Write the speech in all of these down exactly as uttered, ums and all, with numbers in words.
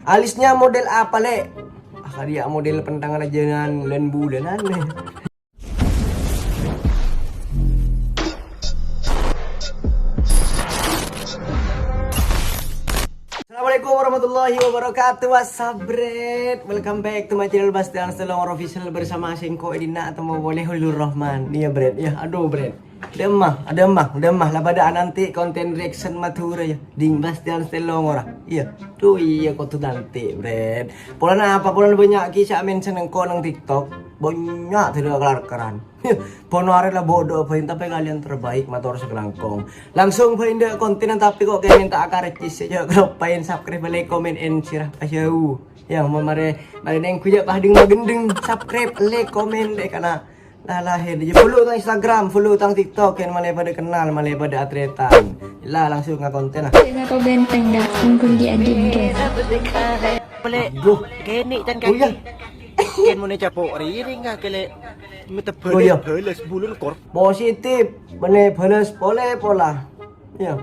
Alisnya model apa, Lè'? Ah, karya model pentang rajânan lan bulanan, Lè'. Assalamualaikum warahmatullahi wabarakatuh. What's up, Bret? Welcome back to my channel, Bastian Stellongor Official, bersama sèngko' è dinna' atemmo polè Holilur Rahman. Iyâ, Bret. Iyâ, aduh, Bret. Dâ'emma, dâ'emma, dâ'emma. La padâ ananti konten reaction Madhurâ, yâ. Ding Bastian Stellongor. Iyâ. Duh, iyâ, kodhu nanti, Bret. Polana apa? Polana bânnya' kèya sè mention sèngko' neng TikTok. Bânnya' terus kelar-kelaran. Pono arè la bodoh, bhâi, tapè kalian terbaik, mator sakalangkong. Langsung bhâi ndâ' konten, tapè kok kèya mènta akarcis, yâ, grup paèn subscribe, like, comment, and share, pas jauh. Yâ, ma-, marè, marè neng ghuya' pas ding magendeng, subscribe, like, comment, deh, kana. Lah, lah, hèn, yâ, follow tang Instagram, follow tang TikTok, yâ, malè padâ kenal, malè padâ atrètan. Lah, langsung ka konten, ah. Sèna ko benteng dah, unggul di ading, guys. Polè. Duh. Kènè' can kaki. Oh, iyâ. Kèn monè capo' riring ka kèlè. Mètè Oh, iyâ. Bhâlâs bulun kor. Positif. Bânnè bhâlâs polè pola. Iyâ.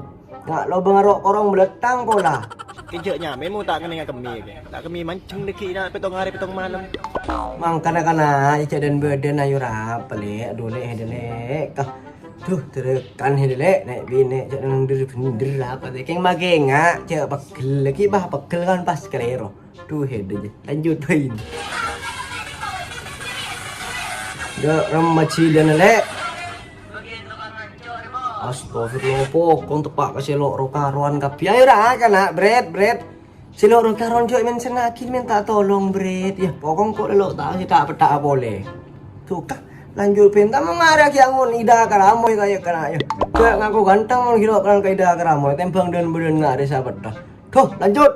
Nga' lobâng aro' korong belettang pola. Kèn jhâ' nyamè mon ta' ngennèng kemmè kè. Ta' kemmè manjheng dhâggi'na pètto arè pètto malem. Mangkana kana jhâ' dân-bâdân ayo rap, Lè'. Aduh, Lè', hèdâ, Lè'. Kah. Duh, terrekan hèdâ, Lè'. Nè' binè' jhâ' neng der-bender apa tè. Kèng makè nga' jhâ' pegghel lagi, bah, pegghel kan pas kalèro. Duh, hèdâ jâ. Lanjut, bhâi. Dâ' remma jhilâna, Lè'. Astagfirullah, pokong teppa' ka sè lo' ro-karowan kabbhi. Ayo, ra, kana, Bret, Bret. Sè lo' ro-karowan jhâ' mensennaghi mènta tolong, Bret. Yâ, pokong ko' lo' tao sè ta' pettha'a polè. Suka. Lanjut, bhâi, ta' mon ngarè ghi' angon Ida Karamoy kaya kana, yâ. Jhâ' ngaku ganteng mon ghi' lo' kenal ka Ida Karamoy. Tèmbhâng dân-bâdân ngarè sapettha. Duh, lanjut.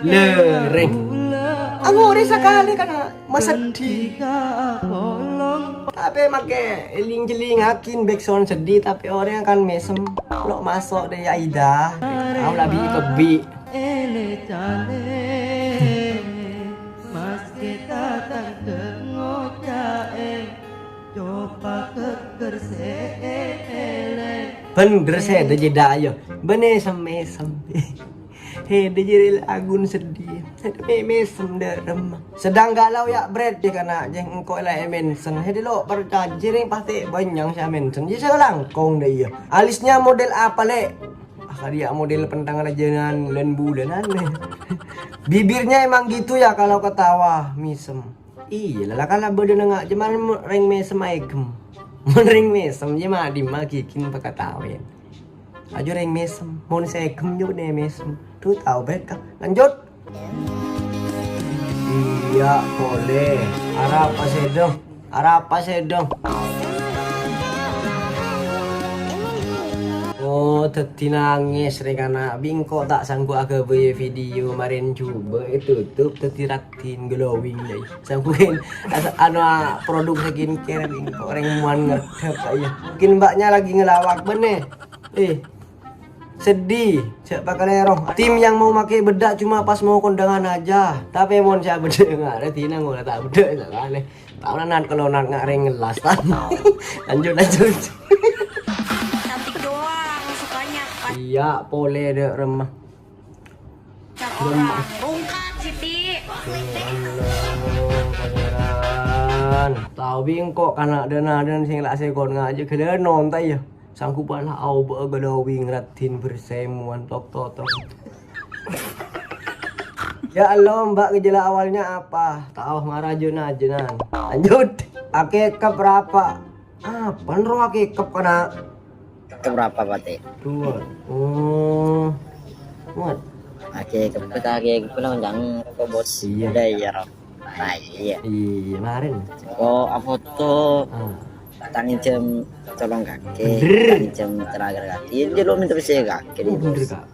Lereng. Amore sakalè kana maseddhi. Tapè make èling-jhelling akin backsound seddhi, tapè orèng kan mèsem. Lo' maso' dâ' iyâ Ida. Tao la bi' kebbi'. Bhender sè dâ' jhidhâ ayo. Bânnè sem-mèsem. Hèdâ jârèya la agun seddhi. Hèdâ mè-, mèsem dâremma. Sedang galau yâ, Bret, dhi kana' jhâ' engko' la èmènsèn. Hèdâ lo' parcajâ rèng pastè bânnya'na sè amènsèn. Jâ' sè langkong dâ' iyâ. Alisnya model apa, Lè'? Ah, karya model pentang rajânan lan bulanan, Lè'. Bibirnya emang gitu ya kalau ketawa, mèsem. Iyâ, la, la, kala bâdâna nga', coma mon rèng mèsem aèghem. Mon rèng mèsem, yâ, ma' dimma ghighina pakatawen. Ajâ rèng mèsem, mon sè aèghem jâ' nè mèsem. Duh, tao bhâi, Kak. Lanjut. Iyâ, polè. Arapa sè dong? Arapa sè dong? Oh, dâddhi nangès rèng kana'. Bi' engko' ta' sangghu aghâbây video marèn jhubâ' ètutup dâddhi rat- Tin glowing, dai. Sampeyan asa-, anu, ah, produk skincare, engko' orèng mowan ngerdep, ya. Mungkin mbaknya lagi ngelawak, bânnè. Eh, seddhi, jhâ' pakalèro. Tim yang mau pakai bedak cuma pas mau kondangan aja. Tapè mon sè bedak nga', arè dina ngola ta' bedak, ta' kalè. Ta' ola nat kalau nat nga' rèng ngelas, tan. Lanjut, lanjut. Cantik doang, sukanya pas. Iyâ, polè dâ' remma. Cara orang. Rungkat, Siti. Ya Allah, Pangeran. Tao bi' engko' kana' dâna-dâna sè la sèkon ngajhi ghâlânon ta' iyâ. Sanggup la aobâ glowing raddhin bersèmowan tok-totok. Ya Allah, Mbak, gejala awalnya apa? Tao, marajâna-jânan. Lanjut. Akèkep rapa? Apana ro akèkep kana'? Keberapa, Pate? Dua. Oh. Muat. Akèkep, akèkep lah, jangan kok, Bos. Iya. Udah, iya, Rob. Nah, iya. Iya, kemarin. Kok foto Ah. Tangi jam tolong kakè, Bener. Tangi jam terakhir kakè. Iya, dia lo minta bisa kakè, Oh, bener, Bos. Kak.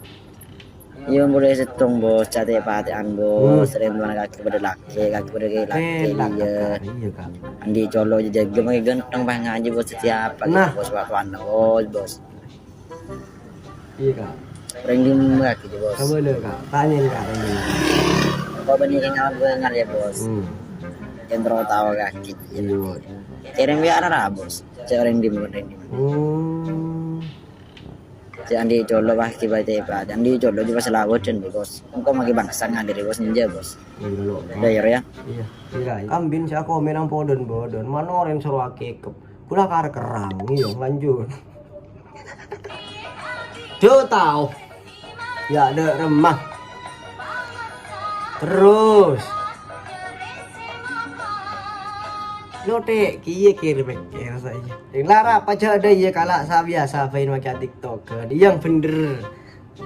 Iyâ, mulai sèttong, Bos, catè'-patè'an, Bos. Hmm. Sering mana kakè pada lakè, kakè pada lakè, Eh, lakè, iya. Kak. Iya, Kak. Andi' colo' jâgâ, makkè ganteng, Bang, ngajhi, Bos, setiap pagi, Nah. Bos, waktu anu, Bos, Bos. Iya, Kak. Rèng dimma kakè, Bos. Coba dulu, Kak. Tanyain, Kak, rèng dimma. Kok bânnè kèng ngawal gue ngal ya, Bos. Hmm. Kèng terro tao kakè. Iya. Kirim W A ra, Bos. Cek rèng dimma, rèng dimma. Hmm. Cè' andi' colo' pas ki bâ cè' pa, cè' andi' colo' jhâ' pas la bâdân, Bos. Engko' maghi bângsa ngadhiri, Bos, enjâ', Bos. Iyâ, lo. Iyâ, iyâ. Iyâ, iyâ. Kambin sè akomen ang podon-podon. Mano orèng soro akèkep. Ghulâ kar-kerrang, iyâ, lanjut. Cè' tao. Ya, dâ' remma. Terros. Lo, Dek, kèya kèra pèkkèr saja. Lara apa jhâ' dâ' iyâ kala' sabiyasa bhâi makè TikTok. Yang bener.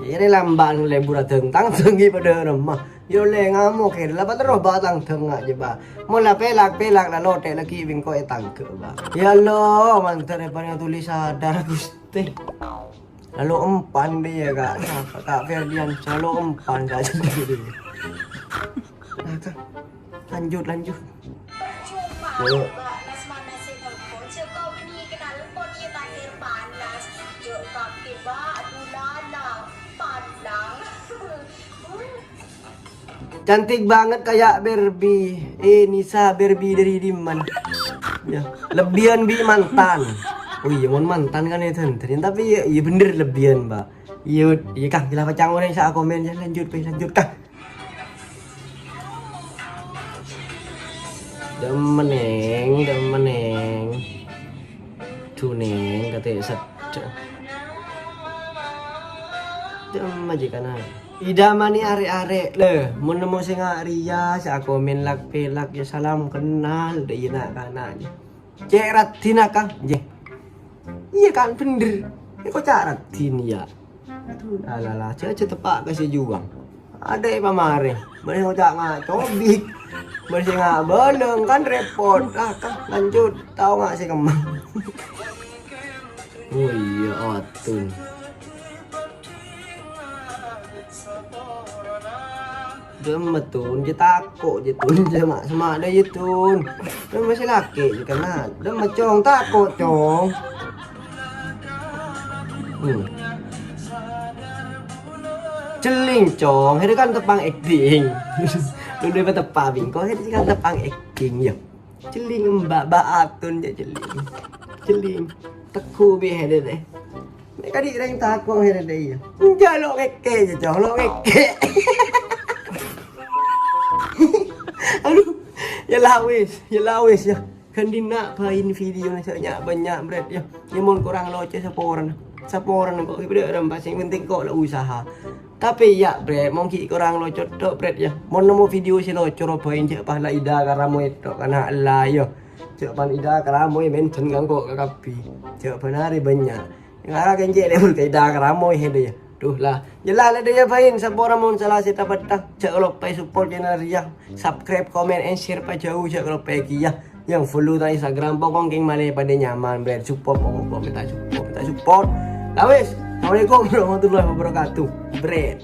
Iyâ, rè lambâ'ân lebur adhâng-tangdhâng ghi' padâ remma. Yo lè ngamok kèra, la patèrro bâ' tangdhâng nga' jhâ' bâ'. Mon la pèlak-pèlak la lo, Dek, la ghi' bengko ètangghâ' bâ'. Ya Allah, mandhâr è panèka tuli sadar, Gusti. Lalu empan dia, Kak. Kak Ferdian, selalu empan, Kak. Nah, Kak. Lanjut, lanjut. Yuk. Cantik banget kayak Barbie. Eh, Nisa, Barbie dari diman? Ya, lebbiyan bi' mantan. Oh iyâ, mon mantan kan ya, ten-, ten-, tapi ya, ya bener lebbiyan, Pak. Iyâ, iyâ, Kang, gila pacang orèng sa' komen ya, lanjut, Pak, lanjut, Kang. Demeneng, demeneng. Duneng, kate sedhe. Dem aja kana. Idamani arè'-arè', lè, mon nemmo sè nga' rèya, sè akomen lak-pèlak, ya salam kenal, dâ' iyâ na'-kana'. Cè' raddhinna, Kang, jè. Iyâ, Kang, bhender. Èkoca' raddhin, ya. Aduh, alala, jhâ', jhâ' teppa' ka sè juwang. Adâ' è pamarè. Bâdâ sè ngoca' nga' cobik. Bâdâ sè nga' bâlâng, kan repot. Ah, Kang, lanjut. Tao nga' sè kemma. Oh iyâ, Atun. Dem, Tun, jhâ' tako', jhâ', Tun, jhâ' ma', sema' dâ', jhâ', Tun. Dem masih laki, jhâ' kena. Dem, Cong, tako', Cong. Hmm. Celling, Cong. Hèdâ kan teppa'an akting. Lu dua teppa' bingko, hèdâ kan teppa'an akting, ya. Celling, Mbak, Mbak Atun, ya, celling. Celling. Teku bi' hèdâ deh. Mè' kadhi' rèng tako' hèdâ deh, ya. Enjâ' lo' ngèkkè', ya, Cong, lo' ngèkkè'. Aduh, ya la wis, ya la wis, ya. Kan dinna' bhâi video na sè nya'-bânnya', Bret, ya. Ya, mon korang loco saporana. Saporana kok, bâdâ rem, sing penting kok la usaha. Tapè ya, Bret, mon ghi' korang loco tok, Bret, ya. Mon nemmo video sè loco, robain jhâ' pas la Ida Karamoy tok, kana la, ya. Jhâ' pan Ida Karamoy mention kangko' ka kabbhi. Jhâ' bân arè bânnya'. Ngara kencè' lebur ka Ida Karamoy hèdâ, ya. Duh, la. Jhâ' la, la dâ' ya, bhâi, sapora mon sala sè tapètta. Jhâ' loppaè support channel rèya. Subscribe, comment, and share pajhâu, jhâ' loppaè kèya. Yang follow ta' Instagram, pokok kèng malè padâ nyaman, Bret. Support, pokok, pokok, minta support, minta support. La wis. Assalamualaikum warahmatullahi wabarakatuh. Bret.